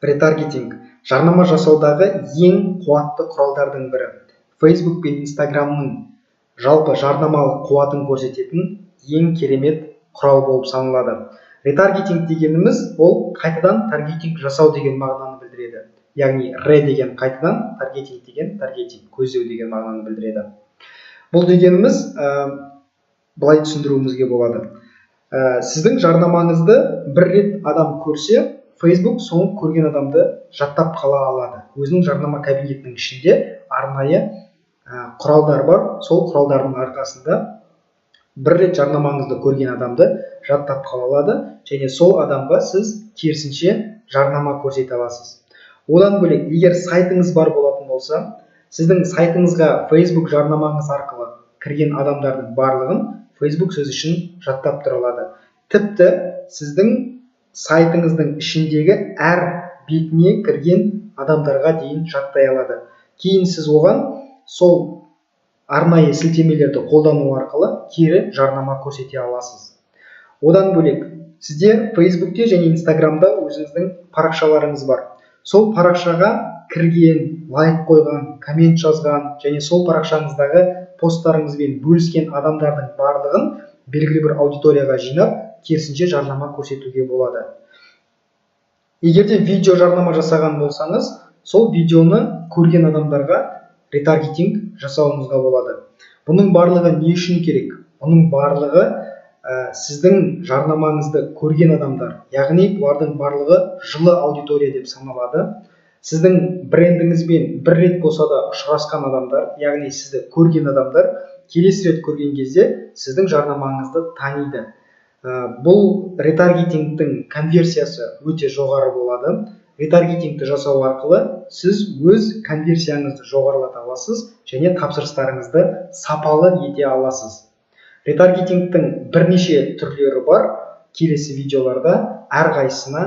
Ретаргетинг – жарнама жасаудағы ең қуатты құралдардың бірі. Facebook пен Инстаграмның жалпы жарнамалық қуатын көрсететін ең керемет құрал болып саналады. Ретаргетинг дегеніміз – ол қайтадан таргетинг жасау деген мағынаны білдіреді, яғни ре деген қайтадан, таргетинг деген таргетинг, көздеу деген мағынаны білдіреді. Бұл дегеніміз, былай түсіндіруімізге болады: сіздің жарнамаңызды бір рет адам көрсе, Facebook соны көрген адамды жаттап қала алады. Өзінің жарнама кабинетінің ішінде арнайы құралдар бар. Сол құралдардың арқасында бір рет жарнамаңызды көрген адамды жаттап қала алады және сол адамға сіз керісінше жарнама көрсете аласыз. Одан бөлек, егер сайтыңыз бар болатын болса, сіздің сайтыңызға Facebook жарнамаңыз арқылы кірген адамдардың барлығын Facebook сіз үшін жаттап тұра алады. Тіпті сіздің сайтыңыздың ішіндегі әр бетіне кірген адамдарға дейін жаттай алады. Кейін сіз оған сол арнайы сілтемелерді қолдану арқылы кері жарнама көрсете аласыз. Одан бөлек, сізде Фейсбукте және Инстаграмда өзіңіздің парақшаларыңыз бар. Сол парақшаға кірген, лайк қойған, коммент жазған және сол парақшаңыздағы посттарыңызбен бөліскен адамдардың барлығын белгілі бір аудиторияға жинап, керісінше жарнама көрсетуге болады. Егер де видео жарнама жасаған болсаңыз, сол видеоны көрген адамдарға ретаргетинг жасауыңызға болады. Бұның барлығы не үшін керек? Бұның барлығы сіздің жарнамаңызды көрген адамдар, яғни бұлардың барлығы жылы аудитория деп саналады. Сіздің брендіңізбен бір рет болса да ұшырасқан адамдар, яғни сізді көрген адамдар келесі рет көрген кезде сіздің жарнамаңызды таниды. Бұл ретаргетингтің конверсиясы өте жоғары болады. Ретаргетингті жасау арқылы сіз өз конверсияңызды жоғарылата аласыз және тапсырыстарыңызды сапалы ете аласыз. Ретаргетингтің бірнеше түрлері бар. Келесі видеоларда әрқайсысына